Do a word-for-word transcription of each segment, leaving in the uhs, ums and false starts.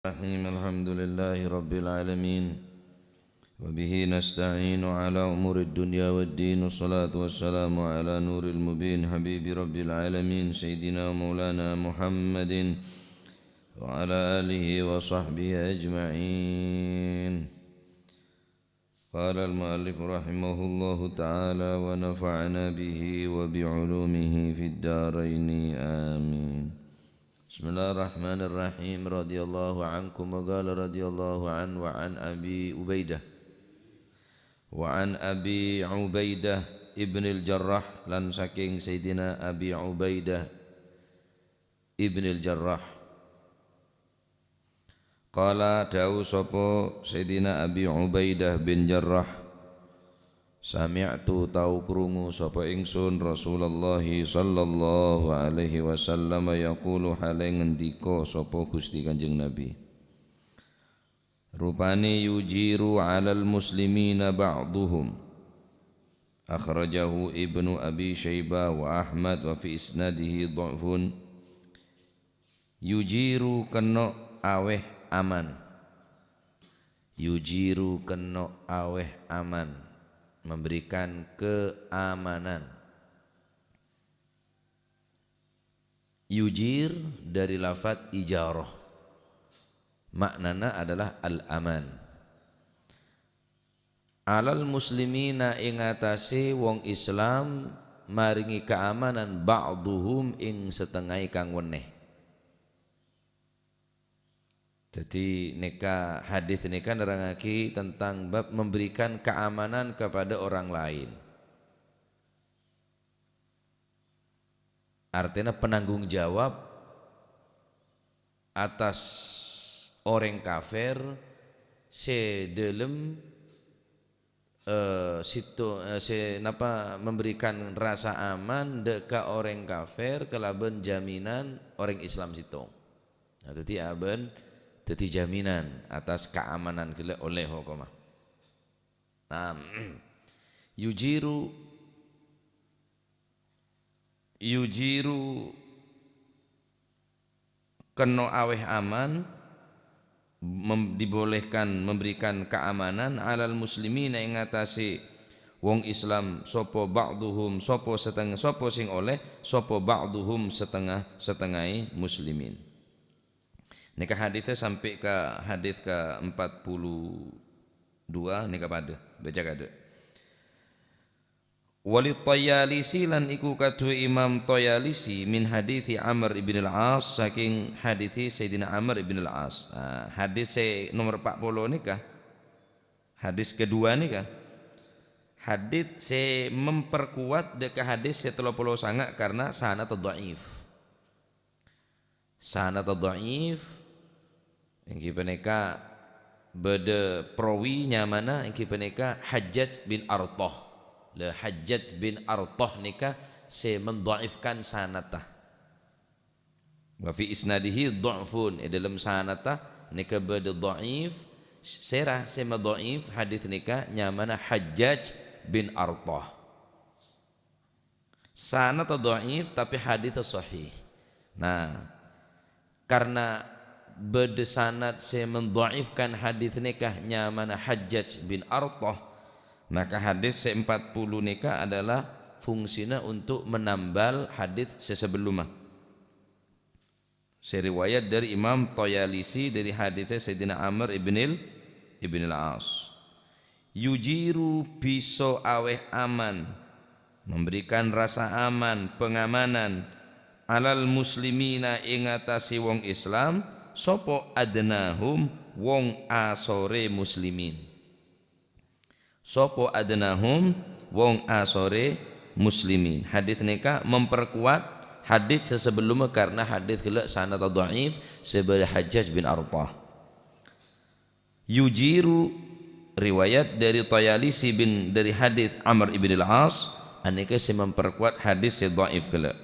الرحيم. الحمد لله رب العالمين، وبه نستعين على أمور الدنيا والدين، والصلاة والسلام على نور المبين حبيب رب العالمين سيدنا مولانا محمد وعلى آله وصحبه أجمعين. قال المؤلف رحمه الله تعالى ونفعنا به وبعلومه في الدارين، آمين. بسم الله الرحمن الرحيم. رضي الله عنكم، وقال رضي الله عنه وعن أبي عبيدة، وعن أبي عبيدة ابن الجراح، lan saking Sayyidina Abi Ubaidah ibn al-Jarrah. Qala, dawuh sapa Sayyidina Abi Ubaidah bin Jarrah, "Sami'tu, tao krungu sapa ingsun Rasulullah sallallahu alaihi wasallam yaqulu, hale ngendika sapa Gusti Kanjeng Nabi, rupane, 'Yujiru 'alal muslimina ba'duhum.'" Akhrajahu Ibnu Abi Syaibah wa Ahmad wa fi isnadihi dha'fun. Yujiru, kenno' aweh aman. Yujiru, kenno' aweh aman, memberikan keamanan. Yujir dari lafat ijarah. Maknana adalah al-aman. Alal muslimina, ing atase wong Islam, maringi kaamanan, ba'duhum, ing satengngae kang wenne. Daddi, neka, hadis neka nerangagi tentang bab memberikan keamanan kepada orang lain. Artèna penanggung jawab atas orèng kafir sè dâlem, eh, sèttong, eh, sè napa memberikan rasa aman dâ' ka orèng kafir kalabân jaminan orèng Islam sèttong. Nah, dâddhi abân dâddhi jaminan atas kaamanan ghellâ' ollè hokoma. Nah, yujiru Yujiru, kenno' aweh aman, mem-, dibolehkan memberikan keamanan alal muslimina ing atase wong Islam, sapa ba'duhum, sapa seteng-, sapa sing oleh, sapa ba'duhum, setengah-, setengahe muslimin. Nèka hadisnya sampai ka hadis ka empat puluh dua nèka padâ, baca kadâ'. Wali Tayalisi lan iku kaduwe Imam Tayalisi min hadithi Amr ibn al-As, saking hadithi Sayyidina Amr ibn al-As. Nah, hadis sè nomor empat puluh nèka, hadis kedua nèka, hadis sè memperkuat dâ' ka hadis sè tello polo sanga' karena sanad dhaif. Sanad dhaif, èngghi panèka bâdâ perawi nyamana èngghi panèka Hajjaj bin Arthah. La, Hajjaj bin Arthah nèka sè mendhaifkan sanadda. Wa fi isnadihi dha'fun, è dâlem sanadda nèka bâdâ dhaif, sèra sè madhaif hadis nèka nyamana Hajjaj bin Arthah. Sanadda dhaif, tapè hadisnya sahih. Nah, karena bâdâ sanad sè mendhaifkan hadis nèka nyamana Hajjaj bin Arthah, maka hadis sè empat puluh nèka adalah fungsina untuk menambal hadis sè sabellumma. Sè riwayat dâri Imam Tayalisi dâri hadisnya Sayyidina Amr ibnil, ibnil As. Yujiru bisa aweh aman, memberikan rasa aman, pengamanan, alal muslimina ing atase wong Islam, sapa adnahum, wong asore muslimin. Sapa adnahum, wong asore muslimin. Hadis nèka memperkuat hadis sè sabellumma karena hadis ghellâ' sanadda dhaif sè bâdâ Hajjaj bin Arthah. Yujiru, riwayat dâri Tayalisi bin, dâri hadis Amr ibn al-As, anèka sè memperkuat hadis sè dhaif ghellâ'.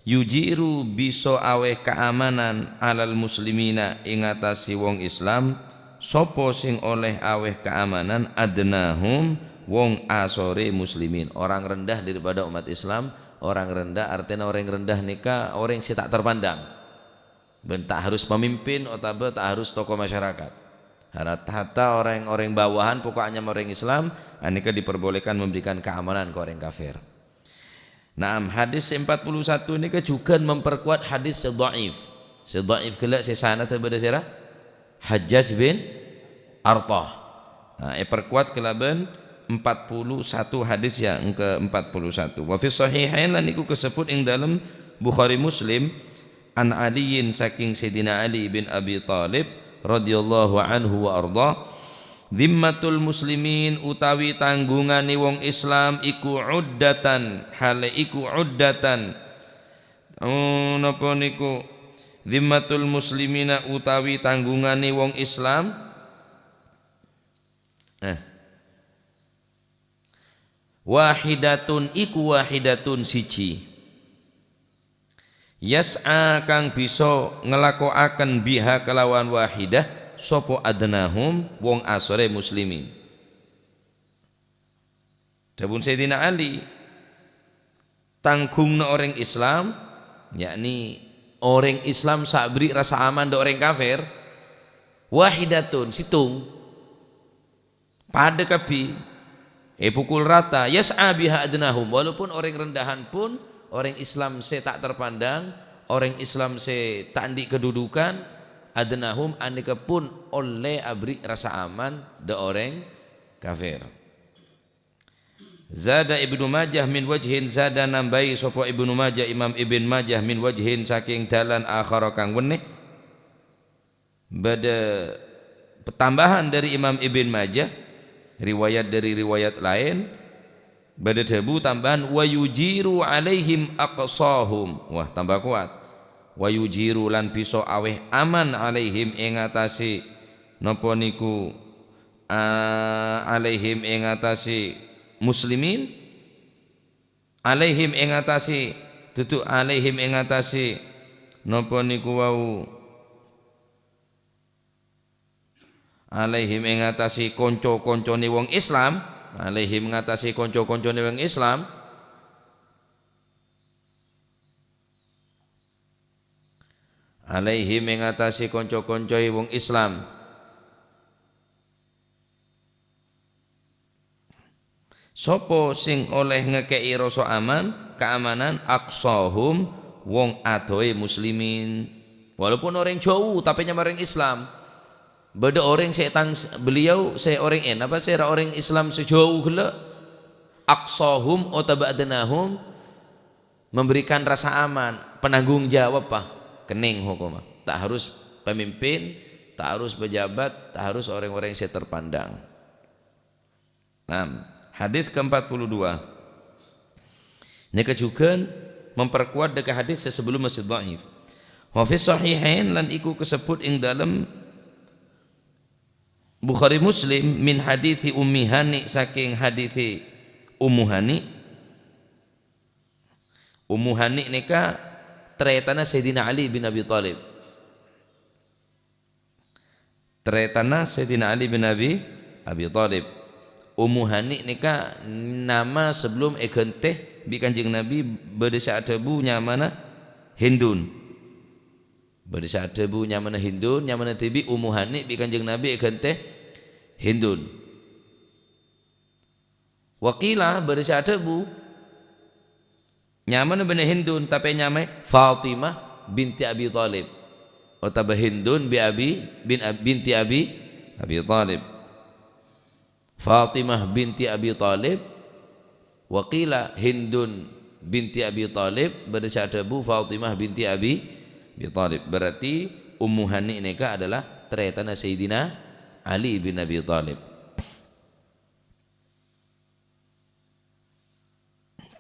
Yujiru bisa aweh kaamanan alal muslimina ing atase wong Islam, sapa sing oleh aweh kaamanan adnahum, wong asore muslimin, orang rendah daripada umat Islam, orang rendah artèna orèng rendah nèka orèng sè ta' terpandang. Bân ta' harus pemimpin otabâ ta' harus tokoh masyarakat. Hatta-hatta orèng-orèng bawahan pokoknya orèng Islam, anèka diperbolehkan memberikan keamanan ka orèng kafir. Naam, hadis sè empat puluh satu nèka jhughân memperkuat hadis sè dhaif. Sè dhaif ghellâ' sè sanadda bâdâ sèra? Hajjaj bin Arthah. Nah, èperkuat kalabân empat puluh satu hadis, ya, engka empat puluh satu. Wa fi sahihain, lan iku kasebbhut ing dalem Bukhari Muslim, an Aliyin, saking Sayyidina Ali bin Abi Thalib radhiyallahu anhu wa ardha, "Dzimmatul muslimin utawi tanggungane wong Islam iku uddatan, hale iku uddatan." Oh, napa niku? "Dzimmatul muslimina utawi tanggungane wong Islam." Eh. "Wahidatun iku wahidatun siji. Yas'a kang bisa nglakoaken biha kelawan wahidah sapa adnahum wong asore muslimin." Dhâbuna Sayyidina Ali, "Tangghungnga orèng Islam, yakni orèng Islam sè aberri' rasa aman dâ' orèng kafir, wahidatun, sèttong." Padâ kabbhi, èpokol rata, "Yas'a biha adnahum," walaupun orèng rendahan pun, orèng Islam sè ta' terpandang, orèng Islam sè ta' andi' kedudukan, adnahum anèka pun ollè aberri' rasa aman dâ' orèng kafir. Zada Ibnu Majah min wajhin, zada nambahi sapa Ibnu Majah, Imam Ibn Majah, min wajhin saking dalan akhara kang wennè. Bâdâ tambahan dâri Imam Ibn Majah, riwayat dâri riwayat laèn, bâdâ dhâbu tambahan, "Wa yujiru 'alaihim aqsahum." Wah, tambah kuat. "Wa yujiru," lan bisa awèh aman, "'alaihim," ing atase napa niku, a-, "'alaihim," ing atase muslimin, "'alaihim," ing atase, dudu "'alaihim," ing atase napa niku wau, "'alaihim," ing atase kanca-kancane wong Islam, "'alaihim," ing atase kanca-kancane wong Islam, "'alaihim," ing atase kanca-kancane wong Islam. Sapa sing oleh ngekke'i rasa aman, keamanan, aqsahum, wong adowe muslimin. Walaupun orèng jhâu, tapè nyama orèng Islam. Bâdâ orèng sè tang-, beliau sè orèng en-, apa sè ra orèng Islam sè jhâu ghellâ'. Aqsahum otabâ adnahum, memberikan rasa aman, penanggung jawab, pa, kennèng hokomma. Ta' harus pemimpin, ta' harus pejabat, ta' harus orèng-orèng sè terpandang. Nah, hadis keempat puluh dua. Nèka jhughân memperkuat dâ' ka hadis sè sebelum masih dhaif. Wa fis sahihain, lan iku kasebbhut ing dalem Bukhari Muslim min hadithi Ummi Hani, saking hadithe Ummu Hani. Ummu Hani nèka tarètanna Sayyidina Ali bin Abi Thalib. Tarètanna Sayyidina Ali bin Abi, Abi Thalib. Ummu Hani nèka nama sebelum èghântè bi' Kanjeng Nabi, bâdâ sè adhâbu nyamana Hindun. Bâdâ sè adhâbu nyamana Hindun, nyamana dhibi' Ummu Hani bi' Kanjeng Nabi èghântè Hindun. Wa qila, bâdâ sè adhâbu, nyamana bânnè Hindun, tapè nyamaè Fatimah binti Abi Thalib, otabâ Hindun bi Abi, bin Ab-, binti Abi, Abi Thalib. Fatimah binti Abi Thalib, wa qila Hindun binti Abi Thalib, bâdâ sè adhâbu Fatimah binti Abi, Abi Thalib. Berarti Ummu Hani nèka adalah tarètanna Sayyidina Ali bin Abi Thalib.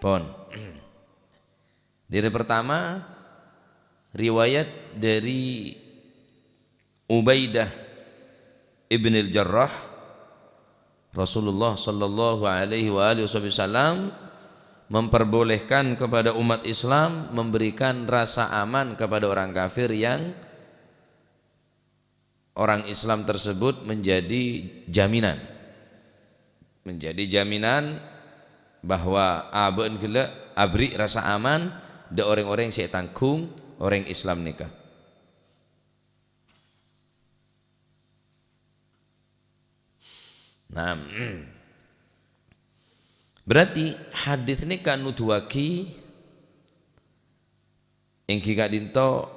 Pon. Dhâri pertama, riwayat dhâri Ubaidah ibn al-Jarrah, Rasulullah sallallahu alaihi wa alihi wasallam memperbolehkan kepada umat Islam memberikan rasa aman kepada orang kafir yang orang Islam tersebut menjadi jaminan. Menjadi jaminan bahwa abâ'na ghellâ' aberri' rasa aman dâ' orèng-orèng sè ètangghung orèng Islam nèka. Nah, berarti hadis nèka nuduwaghi èngghi ka'dinto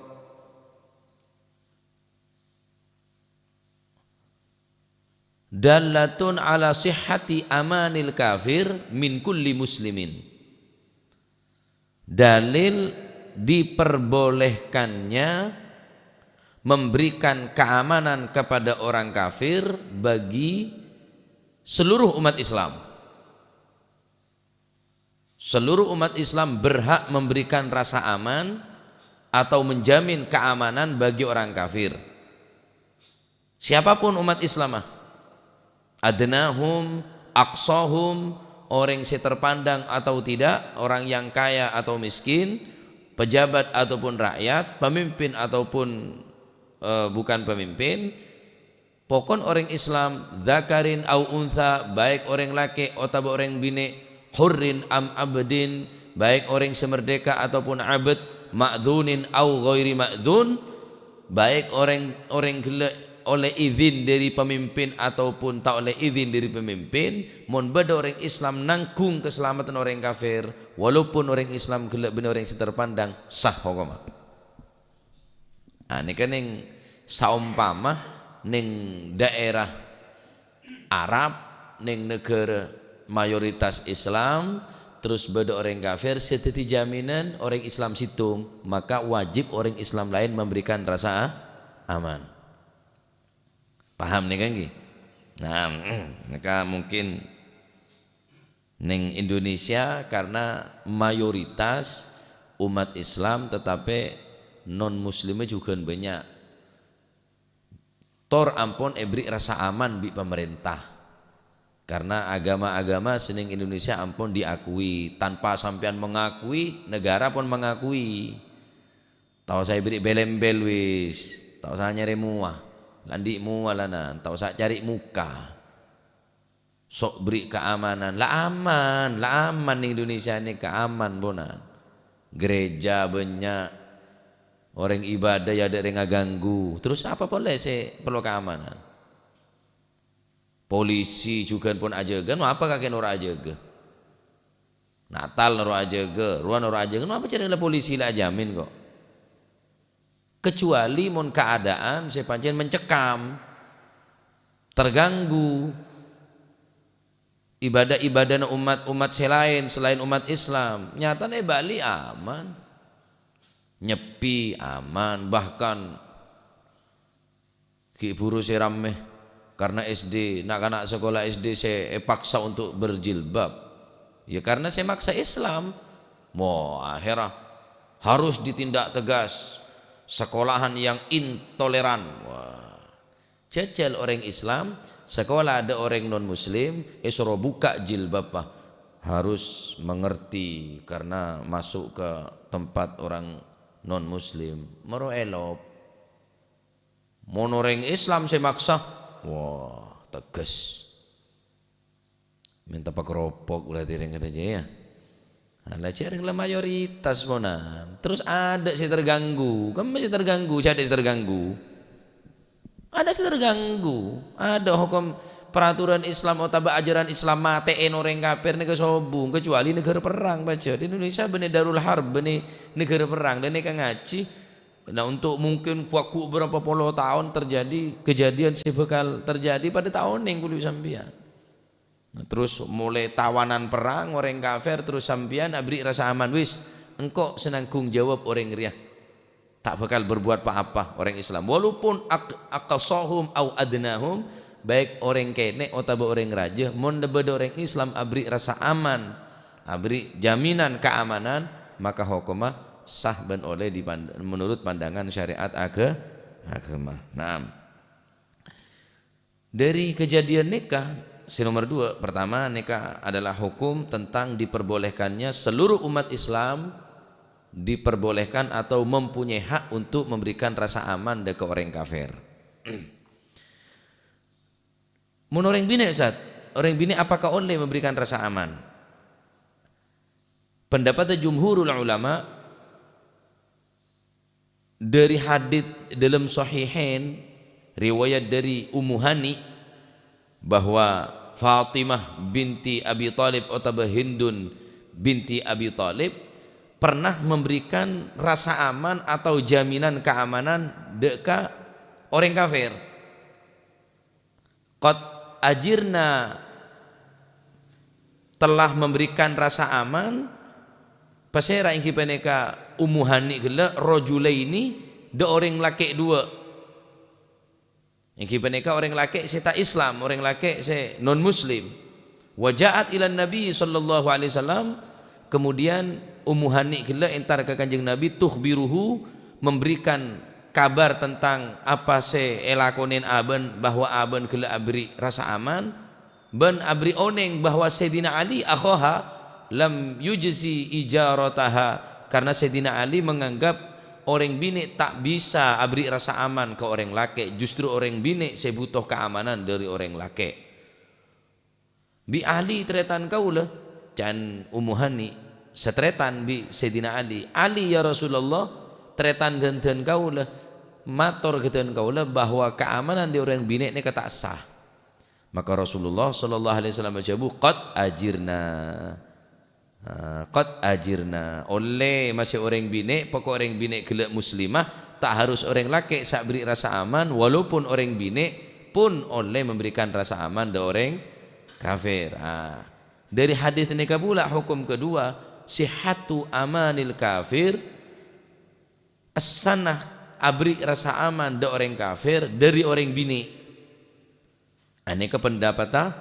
dallatun ala sihhati amanil kafir min kulli muslimin. Dalil diperbolehkannya memberikan keamanan kepada orang kafir bagi seluruh umat Islam. Seluruh umat Islam berhak memberikan rasa aman atau menjamin keamanan bagi orang kafir. Siapapun umat Islam, ah. Adnahum, aqsahum, orang sè terpandang atau tidak, orang yang kaya atau miskin, pejabat ataupun rakyat, pemimpin ataupun, eh, bukan pemimpin, pokon orang Islam, dzakarin au untsa, baik orang laki' otabâ orang binè', hurrin am abdin, baik orang sè merdeka ataupun abd, ma'dzunin au ghairi ma'dzun, baik orang, orang ghellâ' ollè izin dâri pemimpin ataupun ta' ollè izin dâri pemimpin, mon bâdâ orang Islam nanggung keselamatan orang kafir, walaupun orang Islam ghellâ' bânnè orang sè terpandang, sah hokomma. Ah, nèka nèng saompama nèng daerah Arab, nèng negara mayoritas Islam, terus bâdâ orang kafir sè dhâddhi jaminan orang Islam sèttong, maka wajib orang Islam lain memberikan rasa aman. Paham nèka, ngghi? Nah, nèka mungkin nèng Indonesia karena mayoritas umat Islam, tetapi non-muslimnya juga banyak. Tor ampon èberri' rasa aman bi' pemerintah. Karena agama-agama sè nèng Indonesia ampon diakui. Tanpa sampèyan mengakui, negara pon mengakui. Ta' osa èberri' bel-embel wis. Ta' osa nyarè mowa. La andi' mowa lanan. Ta' osa carè muka. Sok berri' keamanan. La aman, la aman nèng Indonesia nèka aman, ponan. Gereja banyak. Orang ibadah ya ada yang ngaganggu. Terus apa polè sè perlu keamanan? Polisi juga pon ajâgâ, no apa kakè noro' ajâgâ? Natal noro' ajâgâ, rowa noro' ajâgâ, no apa carana polisi la ajamin kok? Kecuali mon keadaan sè pancèn mencekam, terganggu. Ibadah-ibadahna umat-umat sè laèn selain umat Islam, nyatana è Bali aman. Nyepi aman, bahkan ghi' buru sè rammè karena S D, na'-kana' sekolah S D sè èpaksa untuk berjilbab. Ya, karena sè maksa Islam. Mo, akhirnya harus ditindak tegas. Sekolahan yang intoleran. Wah. Jajal orèng Islam, sekolah ada orèng non-muslim, èsoro buka jilbab, ah. Harus mengerti karena masuk ke tempat orang non-muslim. Moro elop. Mon orèng Islam sè maksa, wah, tegas. Mènta pakeropok berarti rèng kadhâjâ, ya. Nah, la jârèng la mayoritas, ponan. Terus adâ' sè terganggu. Kemma sè terganggu, jhâdhâ sè terganggu. Adâ' sè terganggu. Adâ' hokom peraturan Islam otabâ ajaran Islam matè'è orèng kafir nèka sobung, kecuali negara perang, pajhât. Indonesia bânnè darul harb, bânnè negara perang, dan nèka ngajhi. Nah, untuk mungkin waktu berapa puluh tahun terjadi kejadian sè bakal terjadi pada tahun nèng kulâ sampèyan. Nah, terus molaè tawanan perang orèng kafir, terus sampèyan aberri' rasa aman. Wis, engko' sè nanggung jawab orèng rèya. Ta' bakal berbuat pa-apa orèng Islam. Walaupun ak-, aqsahum au adnahum, baik orèng kènè' otabâ orèng rajâ, mon bâdâ orèng Islam aberri' rasa aman, aberri' jaminan keamanan, maka hokomma sah bân ollè dipand-, menurut pandangan syariat aga-, agama. Naam. Dari kejadian nèka, sè nomor dua, pertama, nèka adalah hukum tentang diperbolehkannya seluruh umat Islam diperbolehkan atau mempunyai hak untuk memberikan rasa aman dâ' ka orèng kafir. Mon orèng binè', Ustaz, orèng binè' apakah ollè memberikan rasa aman? Pendapatnya jumhurul ulama, dari hadits dalam Sahihain, riwayat dari Ummu Hani, bahwa Fatimah binti Abi Thalib otabâ Hindun binti Abi Thalib pernah memberikan rasa aman atau jaminan keamanan dâ' ka orèng kafir. "Qad ajirna," telah memberikan rasa aman, pasèra èngghi panèka Ummu Hani ghellâ', "rajulaini," dâ' orèng lakè' duwâ'. Èngghi panèka orèng lakè' sè ta' Islam, orèng lakè' sè non-Muslim. "Wa ja'at ilan Nabi sallallahu alaihi wasallam," kemudian Ummu Hani ghellâ' entar ka Kanjeng Nabi, "tukhbiruhu," memberikan kabar tentang apa sè èlakonè abâ'na, bahwa abâ'na ghellâ' aberri' rasa aman, bân aberri' onèng bahwa Sayyidina Ali akhaha lam yujzi ijarataha, karena Sayyidina Ali menganggap orèng binè' ta' bisa aberri' rasa aman ka orèng lakè', justru orèng binè' sè buto kaamanan dâri orèng lakè'. "Bi' Ali tarètan kaulâ," can Ummu Hani, satarètan bi' Sayyidina Ali. "Ali, ya Rasulullah, tarètan dân-dân kaulâ, mator ka dân kaulâ bahwa kaamanan dâri orèng binè' nèka ta' sah." Maka Rasulullah sallallahu alaihi wasallam ajâbu, "Qad ajirna." Ah, "Qad ajirna." Ollè masè orèng binè', pokok orèng binè' ghellâ' muslimah, ta' harus orèng lakè' sè aberri' rasa aman, walaupun orèng binè' pun ollè memberikan rasa aman dâ' orèng kafir. Ah, dâri hadis nèka pula hukum kedua, sihhatu amanil kafir, èssana aberri' rasa aman dâ' orèng kafir dâri orèng binè'. Anèka pendapatta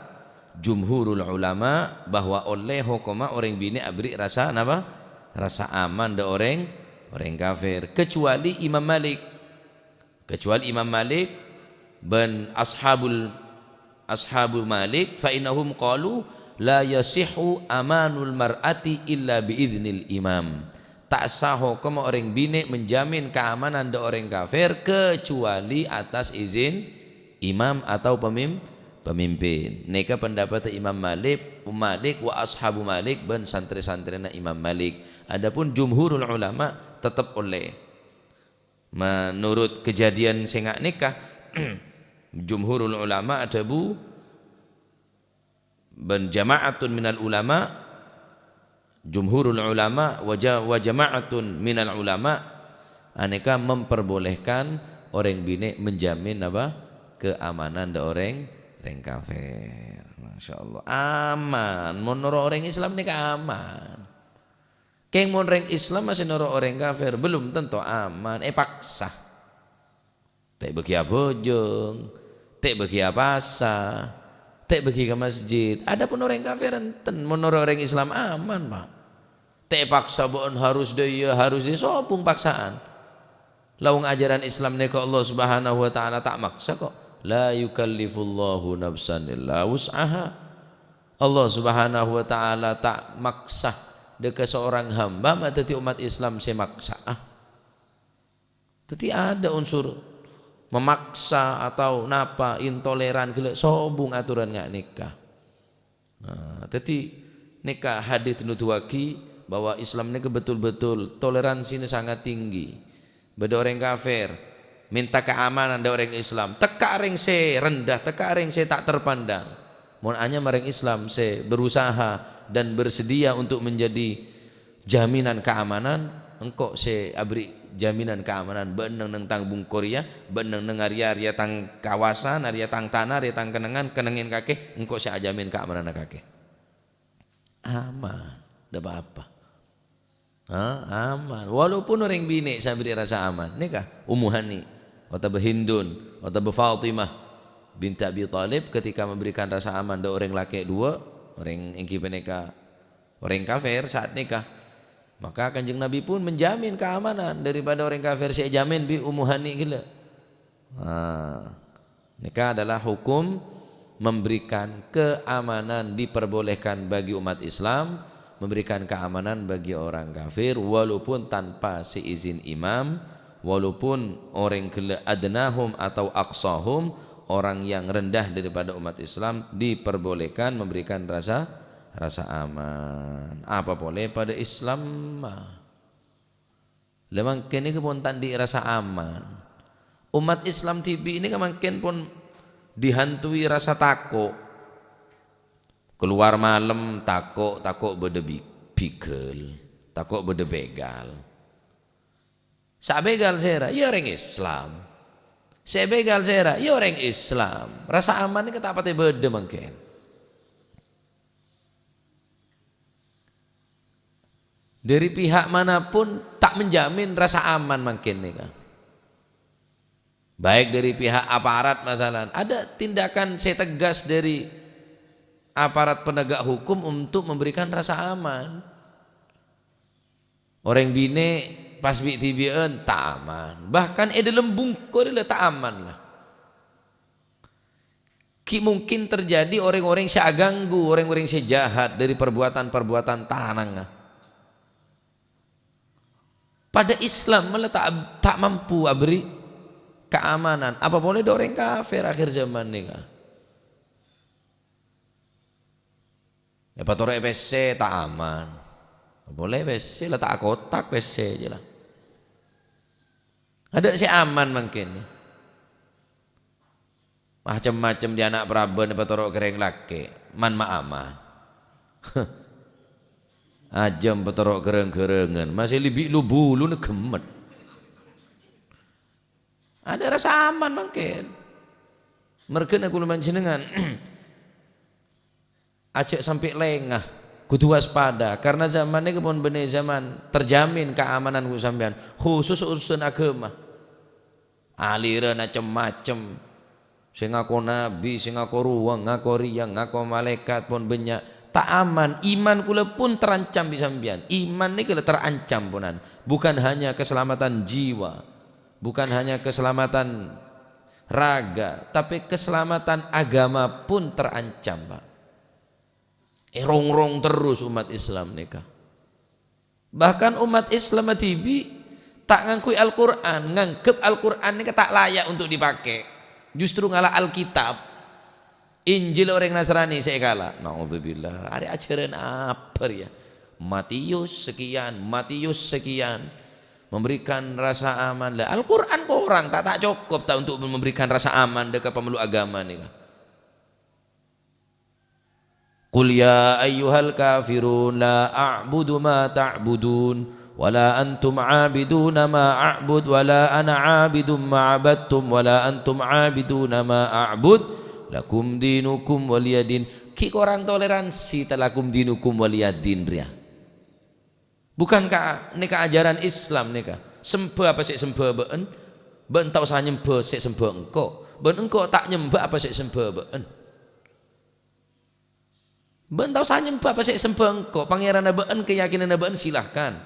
jumhurul ulama bahwa ollè hokomma orèng binè' aberri' rasa napa? Rasa aman dâ' orèng, orèng kafir, kecuali Imam Malik. Kecuali Imam Malik bân ashabul, ashabu Malik, "Fa innahum qalu la yasihhu amanul mar'ati illa bi idznil imam." Ta' sah hokomma orèng binè' menjamin kaamanan dâ' orèng kafir kecuali atas izin imam atau pemim-, pemimpin. Nèka pendapatta Imam Malik, Malik wa ashabu Malik bân santrè-santrèna Imam Malik. Adapun jumhurul ulama tetep ollè. Menurut kejadian sè nga' nèka, jumhurul ulama adhâbu, bân jama'atun minal ulama, jumhurul ulama, wa ja-, wa jama'atun minal ulama, anèka memperbolehkan orèng binè' menjamin apa? Keamanan dâ' orèng, orèng kafir. Masya Allah. Aman. Mon noro' orèng Islam nèka aman. Kèng mon rèng Islam masih noro' orèng kafir, belum tentu aman, èpaksa. Ta' èbâgi abhâjâng, ta' èbâgi apasa, ta' èbâgi ka masjid. Adapun orèng kafir enten, mon noro' orèng Islam aman, Pak. Ta' èpaksa bâ'na harus dâ' iyâ, harus dâ' sobung paksaan. Lawang ajaran Islam nèka Allah Subhanahu wa Ta'ala ta' maksa, kok. "La yukallifullahu nafsan illa wus'aha." Allah Subhanahu wa Ta'ala ta' maksa dâ' ka seorang hamba ma' dhâddhi ommat Islam sè maksa'a. Dhâddhi ada unsur memaksa atau napa, intoleran, ghellâ' sobung aturan nga' nèka. Nah, dhâddhi nèka hadis nuduwaghi bahwa Islam nèka betul-betul toleransinya sangat tinggi. Bâdâ orèng kafir mènta kaamanan dâ' orèng Islam, tekka' rèng sè rendah, tekka' rèng sè ta' terpandang. Mon anyama rèng Islam sè berusaha dan bersedia untuk menjadi jaminan kaamanan, engko' sè aberri' jaminan kaamanan. Bâ'na neng-neng tang bungko rèya, bâ'na neng-neng arèya, arèya tang kawasan, arèya tang tana, arèya tang kennengngan, kennengngè kakè, engko' sè ajamin kaamananna kakè. Aman, ndak apa-apa. Ha, aman. Walaupun orèng binè' sè aberri' rasa aman. Nèka, Ummu Hani, otabâ Hindun, otabâ Fatimah binti Abi Thalib ketika memberikan rasa aman dâ' orèng lakè' duwâ', orèng èngghi panèka orèng kafir saat nèka. Maka Kanjeng Nabi pun menjamin keamanan daripada orèng kafir sè èjamin bi' Ummu Hani ghellâ'. Nah, nèka adalah hukum memberikan keamanan, diperbolehkan bagi umat Islam memberikan keamanan bagi orang kafir walaupun tanpa seizin imam, walaupun orèng ghellâ' adnahum atau aqsahum, orang yang rendah daripada umat Islam diperbolehkan memberikan rasa, rasa aman. Apa polè padâ Islam mah. Lah mangkèn nèka pon ta' andi' rasa aman. Umat Islam dhibi' nèka mangkèn pon dihantui rasa tako'. Kalowar malem tako', tako' bâdâ bi-, bigel, tako' bâdâ begal. Sè abegal sèra? Iyâ orèng Islam. Sè abegal sèra? Iyâ orèng Islam. Rasa aman nèka ta' patè bâdâ mangkèn. Dari pihak manapun ta' menjamin rasa aman mangkèn nèka. Baik dari pihak aparat, masalan, ada tindakan sè tegas dari aparat penegak hukum untuk memberikan rasa aman. Orèng binè' pas bi'-dhibi'ân ta' aman. Bahkan è dâlem bungko rèya la ta' aman la. Ghi' mungkin terjadi orèng-orèng sè aganggu, orèng-orèng sè jahat dari perbuatan-perbuatan tanangnga. Padâ Islam malah ta', ta' mampu abherri' kaamanan. Apa polè dâ' orèng kafir akhir zaman nèka. Èpatoro'è pèssè ta' aman. Apa polè pèssè la ta' akotak pèssè jâ la. Adâ' sè aman mangkèn. Macem-macem dâri ana' paraban èpatoro' ka orèng lakè', man ma' aman. Ajâm patoro' ghârâng-ghârângan, masè libi' lu-buluna ghemmet. Adâ' rasa aman mangkèn. Marghâna kaulâ panjhennengngan ajâ' sampè' lènga, kodhu waspada, karna zaman nèka pon bânnè zaman terjamin kaamanan kaangghuy sampèyan, khusus urusan aghâma. Aliran cem-macem. Sè ngako nabi, sè ngako rowa, ngako rèya, ngako malaèkat pon bânnya'. Ta' aman. Iman kaulâ pon terancam bi' sampèyan. Iman nèka la terancam, ponan. Bukan hanya keselamatan jiwa, bukan hanya keselamatan raga, tapè keselamatan aghâma pon terancam, Pak. Èrongrong terros ommat Islam nèka. Bahkan ommat Islam dhibi' ta' ngangghuy Al-Qur'an, nganggep Al-Qur'an nèka ta' layak untuk dipakai. Justru ngala' Alkitab. Injil orèng Nasrani sè èkala'. Naudzubillah. Arè ajhârân apa rèya? Matius sekian, Matius sekian. Memberikan rasa aman. Lah, Al-Qur'an korang, ta', ta' cokop ta' untuk memberikan rasa aman dâ' ka pamello aghâma nèka? Qul ya ayyuhal kafirun la a'budu ma ta'budun, wa la antum 'abiduna ma a'bud, wa la ana 'abidum ma 'abadtum, wa la antum 'abiduna ma a'bud, lakum dinukum waliyadin. Ghi' korang toleransi ta' lakum dinukum waliyadin rèya. Bukankah nèka ajaran Islam nèka? Sembâ apa sè èsembâ bâ'en? Bâ'en ta' osa nyembâ sè èsembâ engko'. Bân engko' ta' nyembâ apa sè èsembâ bâ'en. Bâ'en ta' osa nyembâ apa sè èsembâ engko'. Pangèranna bâ'en, keyakinanna bâ'en, silahkan.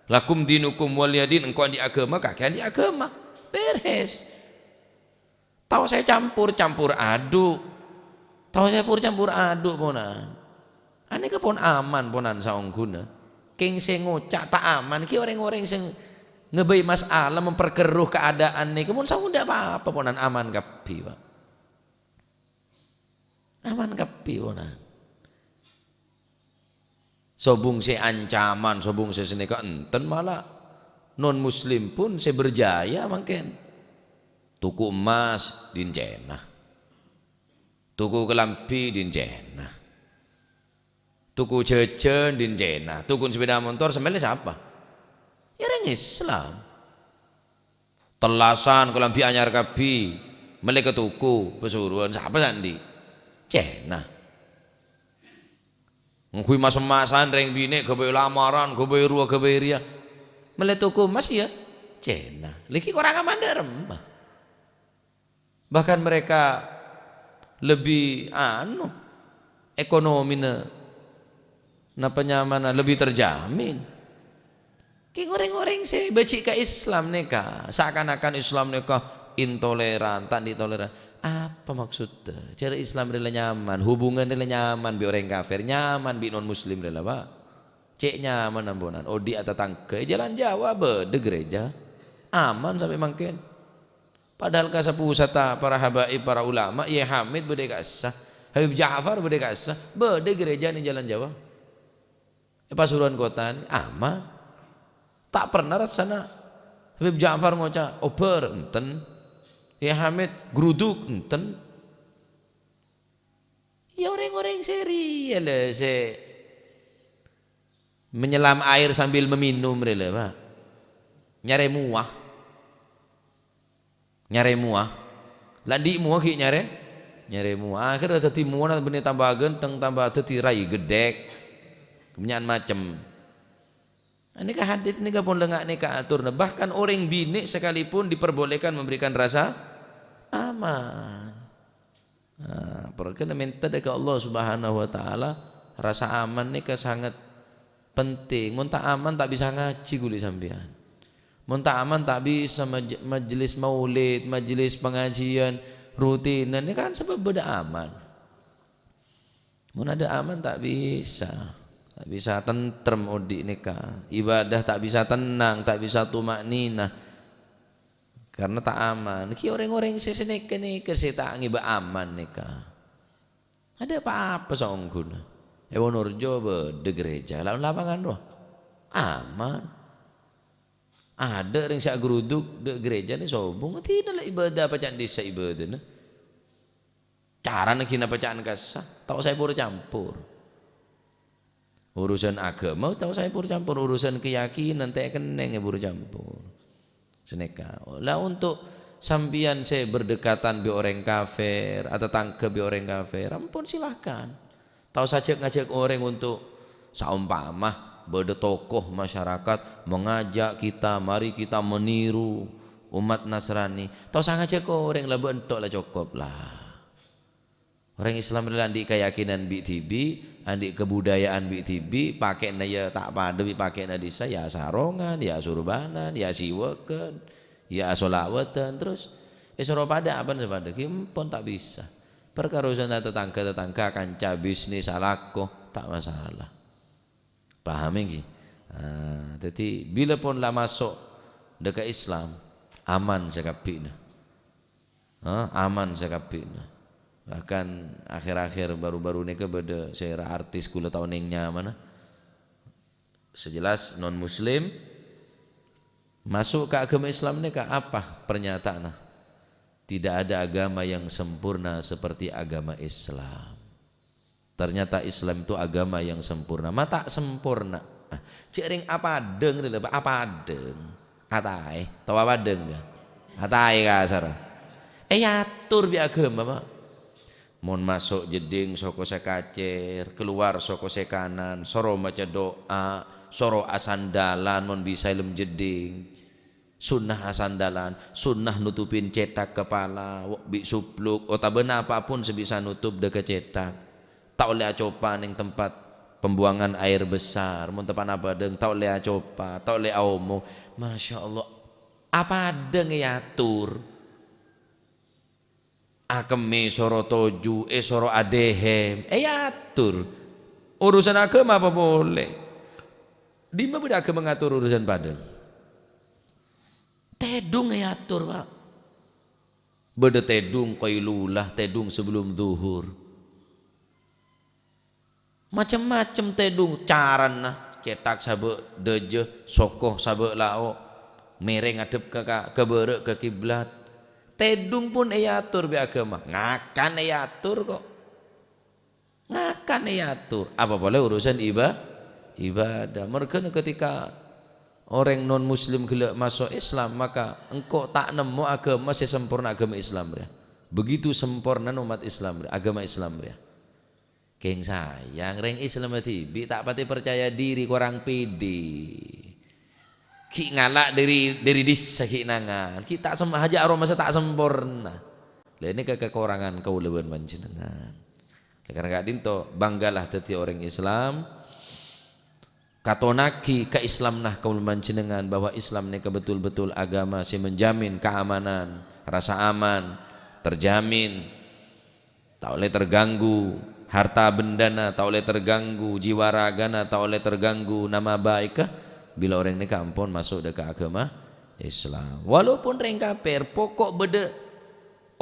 Lakum dinukum waliyadin, engko' andi' aghâma, kakè andi' aghâma. Bèrès. Tao sè campor, campor adhu'. Tao sè pur campor adhu', ponan. Anèka pon aman, ponan, saongghuna. Kèng sè ngoca' ta' aman ghi' orèng-orèng sè ngabâi masalah, memperkeruh keadaan nèka. Mon saongghuna ta' apa-apa, ponan, aman kabbhi, Pak. Aman kabbhi, ponan. Sobung sè ancaman, sobung sè sanèka enten, mala non-muslim pun sè berjaya mangkèn. Tuku emmas, dhin Cèna. Tuku kalambhi, dhin Cèna. Tuku jhâjhân, dhin Cèna. Tuku sepeda motor, sè mellè sapa? Ya, orèng Islam. Tellasan, kalambhi anyar kabbhi, mellè ka toko, pasuruwân, sapa sè andi'? Cèna. Ngangghuy mas-emmasan, rèng binè', ghâbây lamaran, ghâbây rowa, ghâbây rèya. Mellè toko emmas, ya, Cèna. Lagi korang aman dâ' remma. Bahkan mereka lebih, anu, ekonomina, napa nyamana, lebih terjamin. Kèng orèng-orèng sè bâji' ka Islam nèka, seakan-akan Islam nèka intoleran, ta' andi' toleran. Apa maksudda? Cara Islam rèya la nyaman, hubungan rèya la nyaman bi' orèng kafir, nyaman bi' non-muslim rèya la, Pak. Cè' nyaman amponan, odi' atatangghâ, è Jalan Jawa bâdâ gereja. Aman sampè' mangkèn. Padahal kassa' pusata para habaib, para ulama, Yai Hamid bâdâ è kassa', Habib Ja'far bâdâ è kassa', bâdâ gereja neng Jalan Jawa. È Pasuruan Kota nè, aman. Ta' pernah rassana Habib Ja'far ngoca', "Obâr," enten. Yai Hamid, "Gruduk," enten. Ya, orèng-orèng sè rèya la sè menyelam air sambil meminum rè la, Pak. Nyarè mowa. Nyarè mowa. La andi' mowa ghi' nyarè? Nyarè mowa. Akhèrra dhâddhi mowana bânnè tamba ghântheng, tamba dhâddhi rai ghedhek. Kabânnya'an macem. Nèka hadis nèka pon lengnga' nèka atorra. Bahkan orèng binè' sakalèpon diperbolehkan memberikan rasa aman. Nah, parkara mènta dâ' ka Allah Subhanahu wa Ta'ala, rasa aman nèka sangat penting. Mon ta' aman, ta' bisa ngajhi ghuli sampèyan. Mon ta' aman, ta' bisa maj-, majelis maulid, majelis pengajian rutinan, nèka kan sabâb bâdâ aman. Mon adâ' aman, ta' bisa. Ta' bisa tentrem odi' nèka. Ibadah ta' bisa tenang, ta' bisa tuma'ninah. Karena ta' aman. Ghi' orèng-orèng sè sanèka-nèka sè ta' ngèbâ aman nèka. Adâ' pa-apa saongghuna. È Wonorejo bâdâ gereja, la-, lapangan rowa. Aman. Adâ' rèng sè agaruduk dâ' gerejana sobung, dinah la ibadah apa ca'na dissa' ibadahna. Carana ghi' napa ca'na kassa', ta' osa èpor-campor. Urusan agama ta' osa èpor-campor, urusan keyakinan ta' èkennèng èpor-campor. Sanèka. La, untuk sampèyan sè berdekatan bi' orèng kafir, atatangghâ bi' orèng kafir, ampon, silahkan. Ta' osa ajâk-ngajâk orèng untuk, saompama bâdâ tokoh masyarakat mengajak kita, mari kita meniru umat Nasrani. Ta' osa ngajâk orèng, la bâ'na tok la cokop la. Orèng Islam rèya andi' keyakinan bi' dhibi', andi' kabudayaan bi' dhibi', pakè'na ya ta' padâ bi' pakè'na dissa', ya asarongan, ya asurbanan, ya asiwâghân, ya asolawadhân, terros èsoro padâ apana sè padâ, ghi' empon ta' bisa. Parkara urusanna tatangghâ-tatangghâ, kanca bisnis, alako, ta' masalah. Paham ènggi? Ah, dhâddhi, bilâ pon la maso' dâ' ka Islam, aman sakabbhina. Ha, aman sakabbhina. Bahkan akhir-akhir baru-baru nèka bâdâ sè ra artis kaulâ ta' onèng nyamana. Sè jelas non-muslim maso' ka agama Islam nèka apa pernyataanna? Tidak ada agama yang sempurna seperti agama Islam. Ternyata Islam itu agama yang sempurna. Ma' ta' sempurna. Ah, cè' rèng apadâng rè la, Pak, apadâng. Ataè, tao apadâng, kan? Ataè kasar. Èyator bi' agama, Pak. Mon maso' jeddhing soko sè kacèr, kalowar soko sè kanan, soro maca du'a, soro asandalan mon bisa è lem jeddhing. Sunnah asandalan, sunnah nutupin cèthak kapala, bi' supluk, otabâna apapun sè bisa nutup dâ' ka cèthak. Ta' ollè acopa neng tempat pembuangan air besar, mon teppa'na apadâng, ta' ollè acopa, ta' ollè aomong. Masya Allah, apadâng èyator. Akemmè soro toju', èsoro adhèhèm, èyator. Urusan agama apa polè? Dimma bâdâ agama ngator urusan padâng? Tèdung èyator, Pak. Bâdâ tèdung qailulah, tèdung sebelum zuhur. Macem-macem tèdung carana, cèthak sabâ' dâjâ, soko sabâ' lao', mèrèng ngadhep ka, ka, ka bârâ', ka kiblat. Tèdung pon èyator bi' agama, ngakan èyator, kok. Ngakan èyator, apa polè urusan iba-, ibadah. Merghâna ketika orèng non-muslim ghellâ' maso' Islam, maka engko' ta' nemmo agama sè samporna agama Islam rèya. Begitu sampornana umat Islam rèya, agama Islam rèya. Kèng sayang, rèng Islam dhibi' ta' patè parcaya dhiri, korang pèdhi. Ghi' ngala' dhâri, dhâri dissa ghi' nangan. Ghi' ta' sem-, hajâ aromasa ta' samporna. La, nèka kakorangan kaulâ bân panjhennengngan. Oleh karena ka'dhinto, banggalah dhâddhi orèng Islam. Katonaghi kaislamanna kaulâ panjhennengngan bahwa Islam nèka betul-betul agama sè menjamin keamanan, rasa aman, terjamin. Ta' ollè terganggu harta bendana, ta' ollè terganggu jiwa ragana, ta' ollè terganggu nama baikka bilâ orèng nèka ampon maso' dâ' ka agama Islam. Walaupun rèng kafir, pokok bâdâ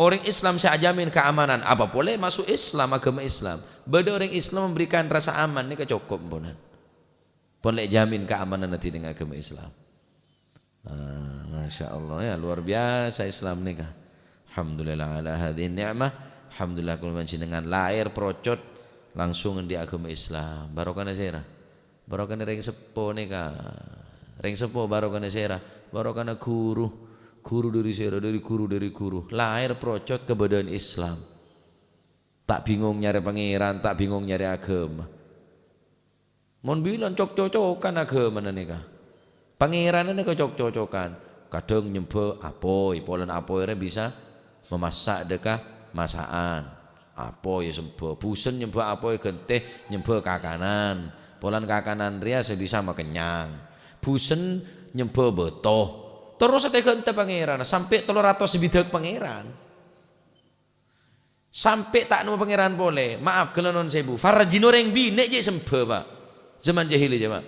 orèng Islam sè ajamin keamanan, apa polè maso' Islam, agama Islam. Bâdâ orèng Islam memberikan rasa aman nèka cokop, amponan. Pon lè' jamin keamananna dhinèng agama Islam. Ah, Masya Allah, ya, luar biasa Islam nèka. Alhamdulillah ala hadhihi ni'mah. Alhamdulillah, kaulâ panjhennengan lahèr procot langsung andi' aghâma Islam. Barokana sèra? Barokana rèng seppo nèka. Rèng seppo barokana sèra? Barokana ghuru. Ghuru dâri sèra, dâri ghuru, dâri ghuru. Lahèr procot kabâdâ'ân Islam. Ta' bingung nyarè Pangèran, ta' bingung nyarè aghâma. Mon bilân cok-cocokan aghâmana nèka. Pangèranna nèka cok-cocokan. Kadhâng nyembhâ apoy, polana apoy rè bisa mamassa' dâ' ka masa'an. Apoy èsembhâ, busen nyembhâ apoy ghântè nyembhâ kakanan. Polana kakanan rèya sè bisa makennyang. Busen nyembhâ bâto. Terros èghântè Pangèran, sampè' tello ratos bidhâk Pangèran. Sampè' ta' nemmo Pangèran polè. Maaf, ghellâ' non sèbu. Farajina orèng binè' jhâ' sembhâ, Pa'. Zaman jahiliyah, Pa'.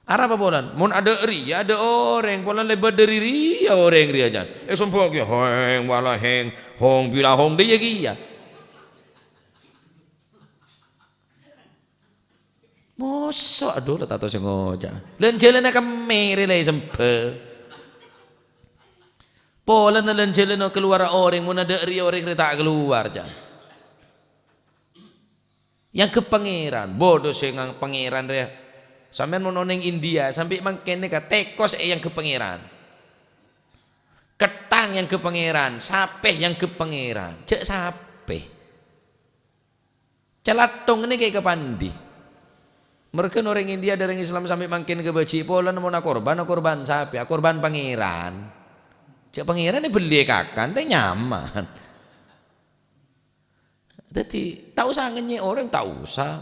Arapa polana? Mon adâ' rèya, adâ' orèng. Polana lèbât dâri rèya orèng rèya, jhân. Èsembhâ kèya, heng, wala, heng, hong, bila, hong, dâ' iyâ kèya. Mosok, adhu, la tato sè ngoca'. Lân-jhâlânna kemmè rè la èsembhâ. Polana lân-jhâlânna kalowar orèng, mon adâ' rèya orèng rè ta' kalowar, ca'. Èangghep Pangèran, bodho sè ngang-, Pangèran rè. Sampèyan mon onèng India, sampè' mangkèn nèka tèkos èangghep Pangèran. Ketthang èangghep Pangèran, sapè èangghep Pangèran. Jhâ' sapè. Calathong nèka èkapandi. Merghâna orèng India dâreng Islam sampè' mangkèn kabâji', polana mon akorban, akorban sapè, akorban Pangèran. Jhâ' Pangèran èbelli èkakan, tè nyaman. Dhâddhi, ta' osa ngènyè' orèng, ta' osa.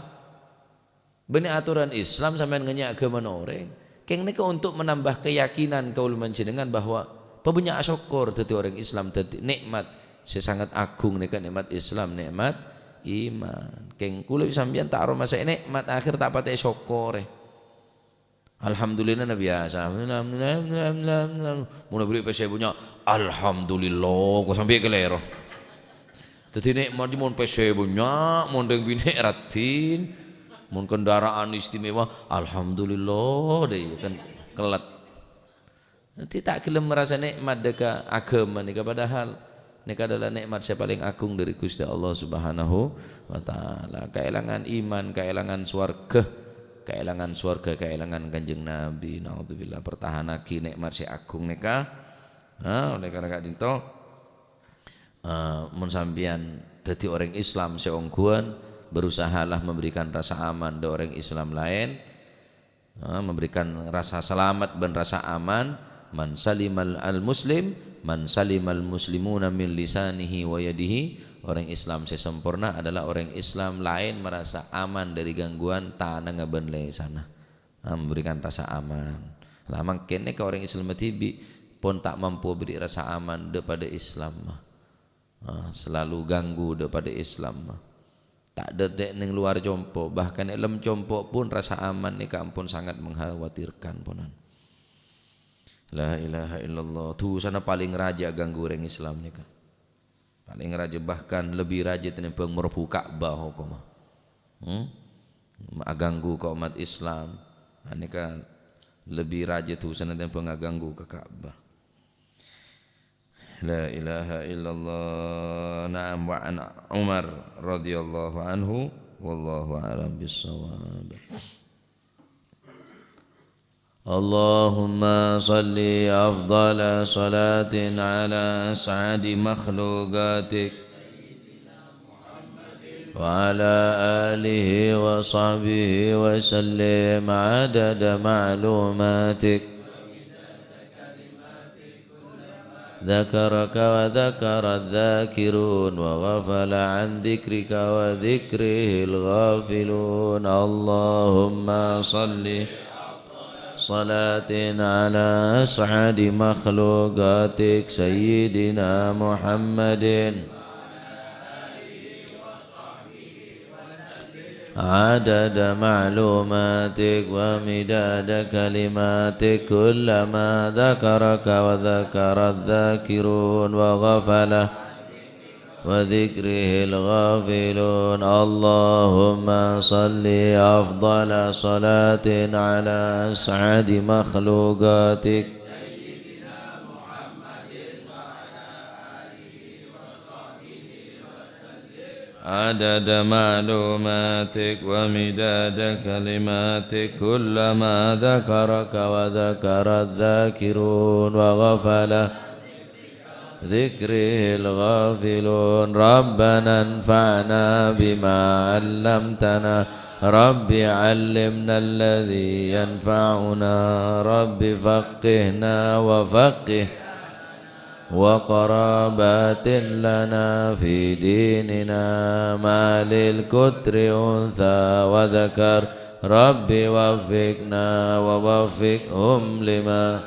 Bânnè atoran Islam sampèyan ngènyè' aghâmana orèng. Kèng nèka untuk menambah keyakinan kaulâ panjhennengan bahwa pabânnya' asokkor dhâddhi orèng Islam, dhâddhi nè'mat sè sanget agung nèka nè'mat Islam, nè'mat iman. Kèng kaulâ bi' sampèyan ta' aromasa nè'mat, akhèr ta' patè èsokkorè. Alhamdulillahna biyasa. Mon abherri' pèssè bânnya', alhamdulillah, kok sampè' kalèro. Dhâddhi nè'mat mon pèssè bânnya', mon rèng binè' raddhin, mon kendaraan istimewa, alhamdulillah, dâ' iyâ kan kellet. Dhâddhi ta' ghellem marasa nè'mat dâ' ka aghâma nèka, padahal nèka adalah nè'mat sè palèng agung dâri Ghustè Allah Subhanahu wa Ta'ala. Kaèlangan iman, kaèlangan sowarghâ, kaèlangan sowarghâ, kaèlangan Kanjeng Nabi. Naudzubillah, pertahanaghi nè'mat sè agung nèka. Nah, oleh karena ka'dinto, eh, mon sampèyan dhâddhi orèng Islam sè ongghuwân, berusahalah memberikan rasa aman dâ' orèng Islam laèn. Ha, memberikan rasa selamat bân rasa aman. "Man salimal al-muslim, man salimal muslimuna min lisanihi wa yadihi." Orèng Islam sè samporna adalah orèng Islam laèn marasa aman dâri gangguan tanangnga bân lèsanna. Ha, memberikan rasa aman. Lah, mangkèn nèka orèng Islam dhibi' pon ta' mampu bherri' rasa aman dâ' padâ Islam. Ah, selalu ganggu dâ' padâ Islam. Ta' dâddhi neng lowar compo', bahkan è lem compo' pun rasa aman nèka ampon sangat mengkhawatirkan, ponan. La ilaha illallah. Dhusana palèng rajâ ganggu orèng Islam nèka. Palèng rajâ, bahkan lebbi rajâ tènèmbhâng marobu Ka'bah hokomma. Hmm? Aganggu ka ommat Islam. Nah, nèka lebbi rajâ dhusana tènèmbhâng aganggu ka Ka'bah. La ilaha illallah. Na'am, wa an Umar radhiyallahu anhu, wallahu a'lam bissawab. اللهم صل أفضل صلاة على أسعد مخلوقاتك وعلى آله وصحبه وسلم عدد معلوماتك. ذكرك وذكر الذاكرون وغفل عن ذكرك وذكره الغافلون. اللهم صل صلاة على أسعد مخلوقاتك سيدنا محمد عدد معلوماتك ومداد كلماتك، كلما ذكرك وذكر الذاكرون وغفل وذكره الغافلون. اللهم صل أفضل صلاة على أسعد مخلوقاتك عدد معلوماتك ومداد كلماتك، كلما ذكرك وذكر الذاكرون وغفل ذكره الغافلون. ربنا انفعنا بما علمتنا. رب علمنا الذي ينفعنا. رب فقهنا وفقه وقرابات لنا في ديننا، ما للكتر أنثى وذكر، رب وفقنا ووفقهم لما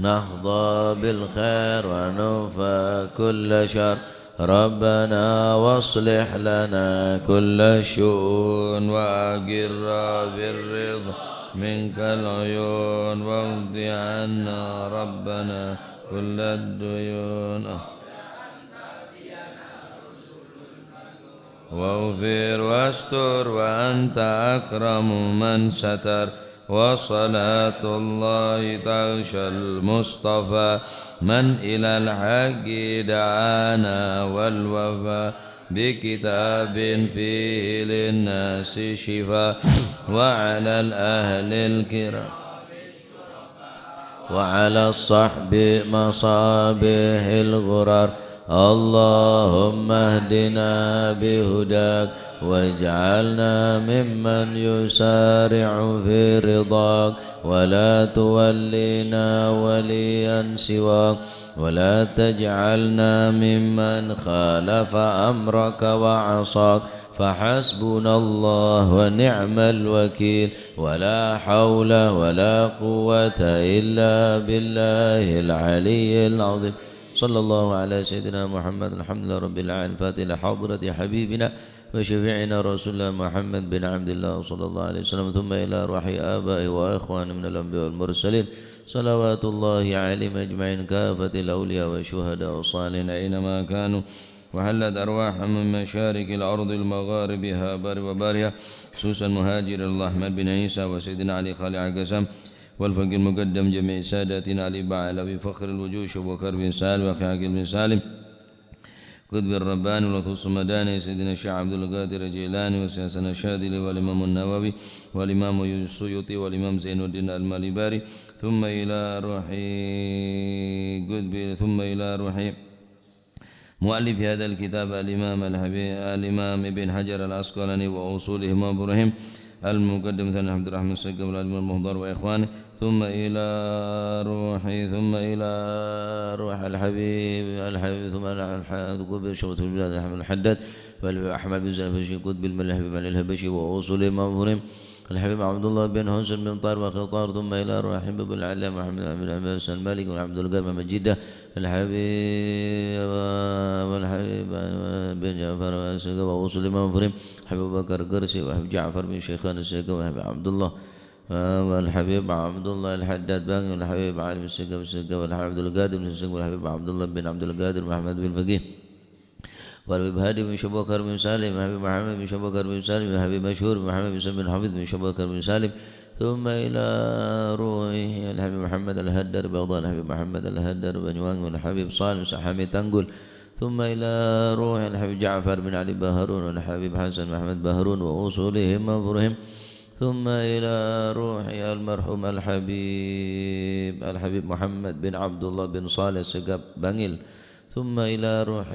نحظى بالخير وننفى كل شر. ربنا واصلح لنا كل الشؤون وأقر بالرضا منك العيون واقض عنا ربنا كل الديون. واغفر واستر وأنت أكرم من ستر. وصلاة الله تغشى المصطفى من إلى الحق دعانا والوفا بكتاب فيه للناس شفاء وعلى الأهل الكرام وعلى الصحب مصابيح الغرر. اللهم اهدنا بهداك واجعلنا ممن يسارع في رضاك ولا تولنا وليا سواك ولا تجعلنا ممن خالف أمرك وعصاك. فحسبنا الله ونعم الوكيل، ولا حول ولا قوة إلا بالله العلي العظيم. صلى الله على سيدنا محمد. الحمد لله رب العالمين. الفاتحة لحضرة حبيبنا وشفيعنا رسول الله محمد بن عبد الله صلى الله عليه وسلم، ثم إلى روح آبائه وإخوانه من الأنبياء والمرسلين، صلوات الله عليهم أجمعين، كافة الأولياء والشهداء والصالحين أينما كانوا، وحلت أرواحهم من مشارق الأرض لمغاربها بر وبرها، خصوصا مهاجر الله أحمد بن عيسى وسيدنا علي خليل عكسام والفقيه المقدم جميع ساداتنا علي بعلوي فخر الوجوه شبو كرب سالم وأخي عقيل بن سالم قطب الرباني والغوث السمداني سيدنا الشيخ عبد القادر الجيلاني وشيخنا الشاذلي والإمام النووي والإمام السيوطي والإمام زين الدين المالباري ثم إلى روح قطب ثم إلى روح مؤلف هذا الكتاب الإمام الحبيب الإمام ابن حجر العسقلاني وأصولهم وفروعهم المقدم ثاني عبد الرحمن السقاف والعلي المحضر وإخوانه، ثم إلى روحي، ثم إلى روح الحبيب، الحبيب، ثم إلى الح-، قبر شمس البلاد أحمد الحداد، والحبيب أحمد بن زين الحبشي، قطب الملة الحبيب علي الحبشي وأصولهم وفروعهم، الحبيب عبد الله بن حسين بن طاهر وخطار، ثم إلى روح حبيب العلي محمد بن عبد السلام مالك وعبد القادر محمد جدة، الحبيب، والحبيب بن جعفر السقاف وأصولهم وفروعهم، حبيب أبو بكر القرشي، وحبيب جعفر بن شيخان السقاف، وحبيب عبد الله، والحبيب عبد الله الحداد باقي، والحبيب علي بن السقاف السقاف، والحبيب عبد القادر بن السقاف، والحبيب عبد الله بن عبد القادر محمد بن الفقيه. والحبيب هادي بن شبوكر بن سالم، الحبيب محمد بن شبوكر بن سالم، الحبيب مشهور بن محمد بن سالم بن حفيظ بن شبوكر بن سالم، ثم إلى روحه الحبيب محمد الهدر بغداد، الحبيب محمد الهدر بنيوان، والحبيب صالح بن حميد تنقل، ثم إلى روح الحبيب جعفر بن علي بهرون، والحبيب حسن محمد بهرون، وأصولهم وفروعهم، ثم إلى روح المرحوم الحبيب، الحبيب محمد بن عبد الله بن صالح سقاف بانقل، ثم إلى روح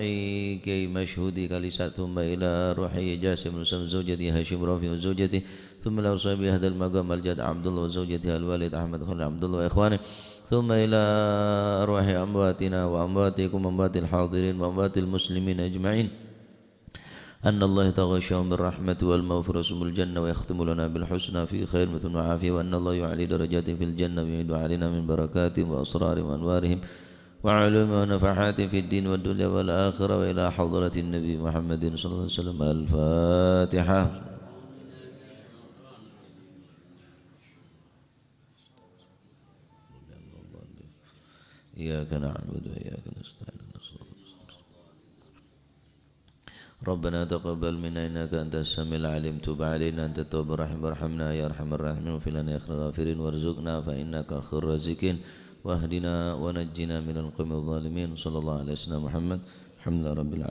كي مشهودي كاليسات، ثم إلى روح جاسم بن سم زوجته هاشم رافي وزوجته، ثم إلى صاحب هذا المقام الجد عبد الله وزوجته الوالد أحمد خليل عبد الله وإخوانه، ثم إلى أرواح أمواتنا وأمواتكم وأموات الحاضرين وأموات المسلمين أجمعين. أن الله يتغشاهم بالرحمة والمغفرة ثم الجنة ويختم لنا بالحسنى في خير وعافية، وأن الله يعلي درجاتهم في الجنة ويعيد علينا من بركاتهم وأسرارهم وأنوارهم وعلومهم ونفحاتهم في الدين والدنيا والآخرة، وإلى حضرة النبي محمد صلى الله عليه وسلم. الفاتحة. إياك نعبد وإياك نستعين. ربنا تقبل منا إنك أنت السميع العليم، تب علينا أنت التواب الرحيم، وارحمنا يا أرحم الراحمين، واغفر لنا يا خير الغافرين، وارزقنا فإنك خير الرازقين، واهدنا ونجنا من القوم الظالمين. صلى الله على سيدنا محمد. الحمد لله رب العالمين.